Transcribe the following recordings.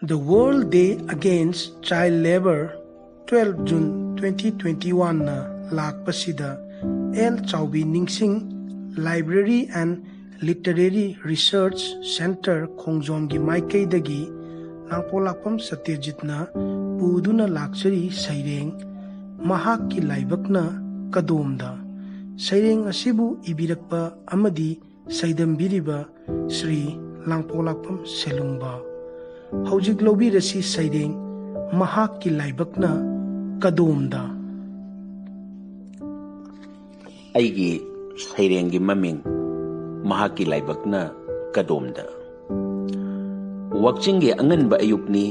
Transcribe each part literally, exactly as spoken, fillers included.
The World Day Against Child Labour, twelve June twenty twenty-one ꯅ ꯂꯥꯛꯄꯁꯤꯗ L ꯆꯥꯎꯕꯤ ꯅꯤꯡꯁꯤꯡ Library and Literary Research Centre ꯈꯣꯡꯖꯣꯝꯒꯤ ꯃꯥꯏꯀꯩꯗꯒꯤ ꯂꯥꯡꯄꯣꯛꯂꯥꯛꯄꯝ ꯁꯇ꯭ꯌꯖꯤꯠꯅ ꯄꯨꯗꯨꯅ ꯂꯥꯛꯆꯔꯤ ꯁꯩꯔꯦꯡ ꯃꯍꯥꯛꯀꯤ ꯂꯥꯏꯕꯛꯅ ꯀꯗꯣꯝꯗ꯫ ꯁꯩꯔꯦꯡ ꯑꯁꯤꯕꯨ ꯏꯕꯤꯔꯛꯄ ꯑꯃꯗꯤ ꯁꯩꯗꯝꯕꯤꯔꯤꯕ ꯁ꯭ꯔꯤ ꯂꯥꯡꯄꯣꯛꯂꯥꯛꯄꯝ ꯁꯦꯂꯨꯡꯕ꯫ ꯍꯧꯖꯤꯛ ꯂꯧꯕꯤꯔꯁꯤ ꯁꯩꯔꯦꯡ ꯃꯍꯥꯛꯀꯤ ꯂꯥꯏꯕꯛꯅ ꯀꯗꯣꯝꯗ꯫ ꯑꯩꯒꯤ ꯁꯩꯔꯦꯡꯒꯤ ꯃꯃꯤꯡ ꯃꯍꯥꯛꯀꯤ ꯂꯥꯏꯕꯛꯅ ꯀꯗꯣꯝꯗ꯫ ꯋꯥꯛꯆꯤꯡꯒꯤ ꯑꯉꯟꯕ ꯑꯌꯨꯛꯅꯤ꯫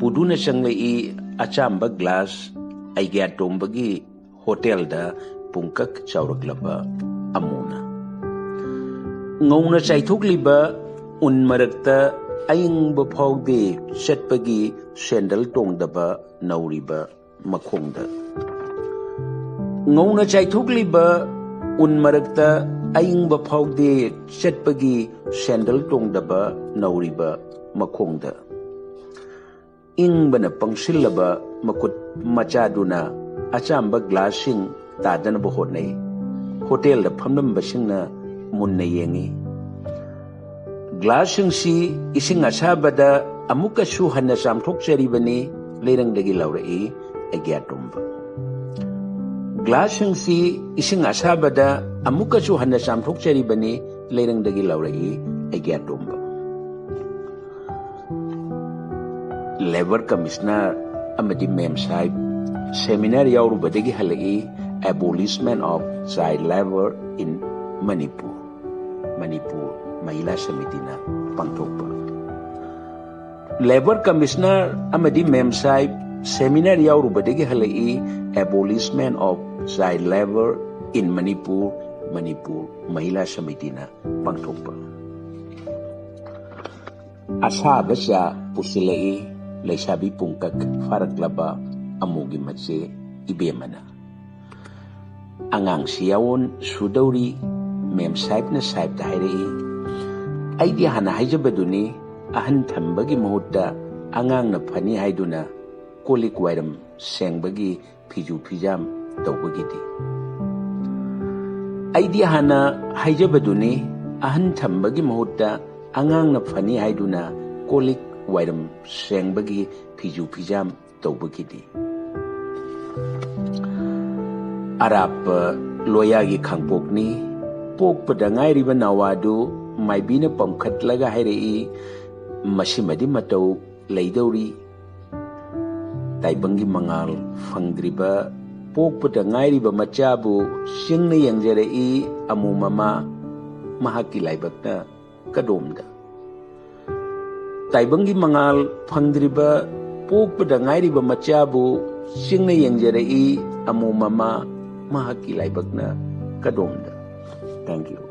ꯄꯨꯗꯨꯅ ꯆꯪꯂꯛꯏ ꯑꯆꯥꯝꯕ ꯒ꯭ꯂꯥꯁ ꯑꯩꯒ꯭ꯌꯥ ꯇꯣꯝꯕꯒꯤ ꯍꯣꯇꯦꯜꯗ ꯄꯨꯡꯀꯛ ꯆꯥꯎꯔꯛꯂꯕ ꯑꯃꯨꯅ꯫ ꯉꯧꯅ ꯆꯥꯏꯊꯣꯛꯂꯤꯕ ꯎꯟ ꯃꯔꯛꯇ ꯑꯏꯪꯕ ꯐꯥꯎꯗꯦ ꯆꯠꯄꯒꯤ ꯁꯦꯟꯗꯜ ꯇꯣꯡꯗꯕ ꯅꯧꯔꯤꯕ ꯃꯈꯣꯡꯗ꯫ ꯉꯧꯅ ꯆꯥꯏꯊꯣꯛꯂꯤꯕ ꯎꯟ ꯃꯔꯛꯇ ꯑꯏꯪꯕ ꯐꯥꯎꯗꯦ ꯆꯠꯄꯒꯤ ꯁꯦꯟꯗꯜ ꯇꯣꯡꯗꯕ ꯅꯧꯔꯤꯕ ꯃꯈꯣꯡꯗ꯫ ꯏꯪꯕꯅ ꯄꯪꯁꯤꯜꯂꯕ ꯃꯈꯨꯠ ꯃꯆꯥꯗꯨꯅ ꯑꯆꯥꯝꯕ ꯒ꯭ꯂꯥꯁꯁꯤꯡ ꯇꯥꯗꯅꯕ ꯍꯣꯠꯅꯩ꯫ ꯍꯣꯇꯦꯜꯗ ꯐꯝꯂꯝꯕꯁꯤꯡꯅ ꯃꯨꯟꯅ ꯌꯦꯡꯏ꯫ ꯒ꯭ꯂꯥꯁꯁꯤꯡꯁꯤ ꯏꯁꯤꯡ ꯑꯁꯥꯕꯗ ꯑꯃꯨꯛꯀꯁꯨ ꯍꯟꯅ ꯆꯥꯝꯊꯣꯛꯆꯔꯤꯕꯅꯤ, ꯂꯩꯔꯪꯗꯒꯤ ꯂꯥꯎꯔꯛꯏ ꯑꯩꯒ꯭ꯌꯥ ꯇꯣꯝꯕ꯫ ꯒ꯭ꯂꯥꯁꯁꯤꯡꯁꯤ ꯏꯁꯤꯡ ꯑꯁꯥꯕꯗ ꯑꯃꯨꯛꯀꯁꯨ ꯍꯟꯅ ꯆꯥꯝꯊꯣꯛꯆꯔꯤꯕꯅꯤ, ꯂꯩꯔꯪꯗꯒꯤ ꯂꯥꯎꯔꯛꯏ ꯑꯩꯒ꯭ꯌꯥ ꯇꯣꯝꯕ꯫ ꯂꯦꯕꯔ ꯀꯃꯤꯁꯅꯔ ꯑꯃꯗꯤ ꯃꯦꯝ ꯁꯥꯍꯦꯕ ꯁꯦꯃꯤꯅꯥꯔ ꯌꯥꯎꯔꯨꯕꯗꯒꯤ ꯍꯜꯂꯛꯏ Abolishment of Child Labour in Manipur, Manipur Mahila ꯁꯃꯤꯇꯤꯅ ꯄꯥꯡꯊꯣꯛꯄ꯫ ꯂꯦꯕꯔ ꯀꯃꯤꯁꯅꯔ ꯑꯃꯗꯤ ꯃꯦꯝ ꯁꯥꯍꯦꯕ ꯁꯦꯃꯤꯅꯥꯔ ꯌꯥꯎꯔꯨꯕꯗꯒꯤ ꯍꯜꯂꯛꯏ Abolishment of Child Labour in Manipur, Manipur Mahila ꯁꯃꯤꯇꯤꯅ ꯄꯥꯡꯊꯣꯛꯄ꯫ ꯑꯁꯥꯕ ꯆꯥ ꯄꯨꯁꯤꯜꯂꯛꯏ ꯂꯩꯁꯥꯕꯤ ꯄꯨꯡꯀꯛ ꯐꯥꯔꯛꯂꯕ ꯑꯃꯨꯒꯤ ꯃꯆꯦ ꯏꯕꯦꯝꯃꯅ꯫ ꯑꯉꯥꯡꯁꯤ ꯌꯥꯋꯣꯟ ꯁꯨꯗꯧꯔꯤ, ꯃꯦꯝ ꯁꯥꯍꯦꯕꯅ ꯁꯥꯍꯦꯕꯇ ꯍꯥꯏꯔꯛꯏ꯫ ꯑꯩꯗꯤ ꯍꯥꯟꯅ ꯍꯥꯏꯖꯕꯗꯨꯅꯤ, ꯑꯍꯟ ꯊꯝꯕꯒꯤ ꯃꯍꯨꯠꯇ ꯑꯉꯥꯡꯅ ꯐꯅꯤ ꯍꯥꯏꯗꯨꯅ ꯀꯣꯜ ꯂꯤꯛ ꯋꯥꯏꯔꯝ ꯁꯦꯡꯕꯒꯤ ꯐꯤꯖꯨ ꯐꯤꯖꯥꯝ ꯇꯧꯕꯒꯤꯗꯤ? ꯑꯩꯗꯤ ꯍꯥꯟꯅ ꯍꯥꯏꯖꯕꯗꯨꯅꯤ, ꯑꯍꯟ ꯊꯝꯕꯒꯤ ꯃꯍꯨꯠꯇ ꯑꯉꯥꯡꯅ ꯐꯅꯤ ꯍꯥꯏꯗꯨꯅ ꯀꯣꯜ ꯂꯤꯛ ꯋꯥꯏꯔꯝ ꯁꯦꯡꯕꯒꯤ ꯐꯤꯖꯨ ꯐꯤꯖꯥꯝ ꯇꯧꯕꯒꯤꯗꯤ? ꯑꯔꯥꯞꯄ ꯂꯣꯌꯥꯒꯤ ꯈꯥꯡꯄꯣꯛꯅꯤ꯫ ꯄꯣꯛꯄꯗ ꯉꯥꯏꯔꯤꯕ ꯅꯥꯋꯥꯗꯨ ꯃꯥꯏꯕꯤꯅ ꯄꯝꯈꯠꯂꯒ ꯍꯥꯏꯔꯛꯏ, "ꯃꯁꯤꯃꯗꯤ ꯃꯇꯧ ꯂꯩꯗꯧꯔꯤ"꯫ ꯇꯥꯏꯕꯪꯒꯤ ꯃꯉꯥꯜ ꯐꯪꯗ꯭ꯔꯤꯕ ꯄꯣꯛꯄꯗ ꯉꯥꯏꯔꯤꯕ ꯃꯆꯥꯕꯨ ꯆꯤꯡꯅ ꯌꯦꯡꯖꯔꯛꯏ ꯑꯃꯨ ꯃꯃꯥ ꯃꯍꯥꯛꯀꯤ ꯂꯥꯏꯕꯛꯅ ꯀꯗꯣꯝꯗ? ꯇꯥꯏꯕꯪꯒꯤ ꯃꯉꯥꯜ ꯐꯪꯗ꯭ꯔꯤꯕ ꯄꯣꯛꯄꯗ ꯉꯥꯏꯔꯤꯕ ꯃꯆꯥꯕꯨ ꯆꯤꯡꯅ ꯌꯦꯡꯖꯔꯛꯏ ꯑꯃꯨ ꯃꯃꯥ ꯃꯍꯥꯛꯀꯤ ꯂꯥꯏꯕꯛꯅ ꯀꯗꯣꯝꯗ? Thank you.